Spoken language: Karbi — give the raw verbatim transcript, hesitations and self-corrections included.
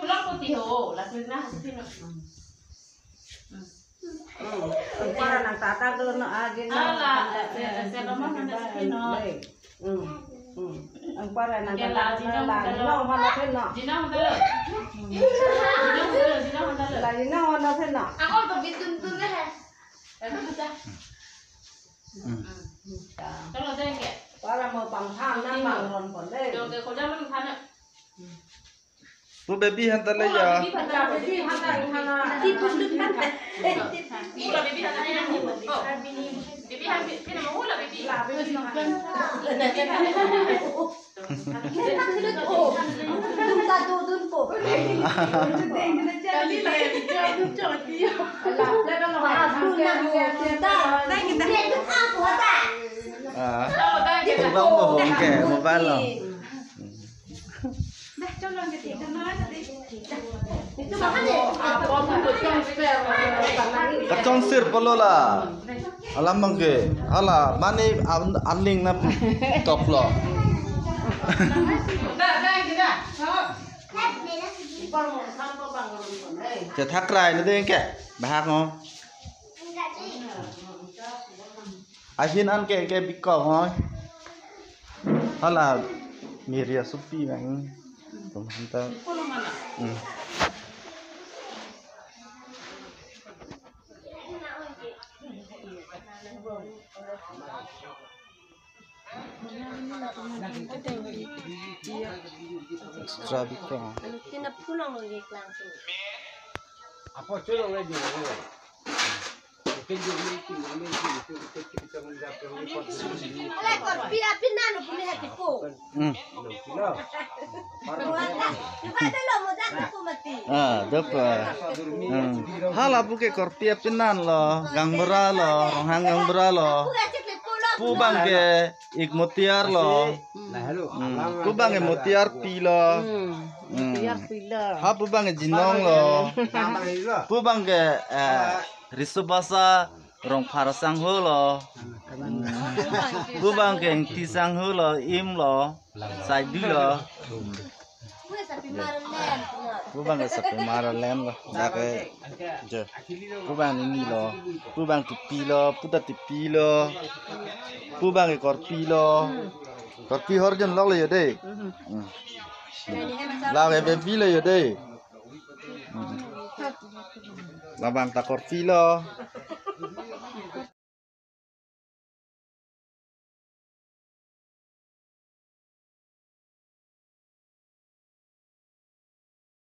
Pulang putih ho, lalu na hasil no. Hmm. Angpar nang tata do no agi no. Ala, eh, eh, eh, selo mo nang hasil no. Hmm. Hmm. Angpar nang tata do no, la no mana phen no. Jina hotel. Jina hotel, jina hotel. La jina mana phen no. Ako to bitun tun na hai. Chalo deh ke. Para mo pangthang na pangron pon deh. Jong ke ko jalan thana. Bu baby han ta le ya. Baby han ta le ya. Hula baby han ta le ya. Oh. Baby han, baby han, baby han. Ah, itu bang mo bang ke mobile lo. Kachong sir polo la. Alam bang ke, hala mane an-, anling na top lo. Chethak rai na ding ke, bahak ngo. Ahin an ke ke bikok ho. Hala miri asopi nang. Tum han ta. Hmm. Extra bikok. Tina pulang lagi kelang tu. Apa tu orang lagi? Ala korpi apinan lo puni hati po. Hmm. Wala, iba dolo mo dak po mati. Ah, dapa. Hmm. Hala bu ke korpi apinan lo, gaonbura lo, Ronghang gaonbura lo. Pu acik le po lo. Pu bang ke Ikmotiar lo. Hmm. Pu bang ke Motiar pi lo. Hmm. Hmm. Motiar pi lo. Ha pu bang ke Jinong lo. Pu bang ke, eh, Risubasa Rongphar sangho lo. Hmm. Pu bang ke Engti sangho lo, Im lo, Saidi lo. Pu bang ke Sapimar Alen lo. Dak ke, je. Pu bang nini lo. Pu bang Tipi lo, pu ta Tipi lo. Pu bang ke Korpi lo. Korpi horjon lok lo yo dei. Hmm. Lake baby lo yo dei. Hmm. Labang ta Korpi lo.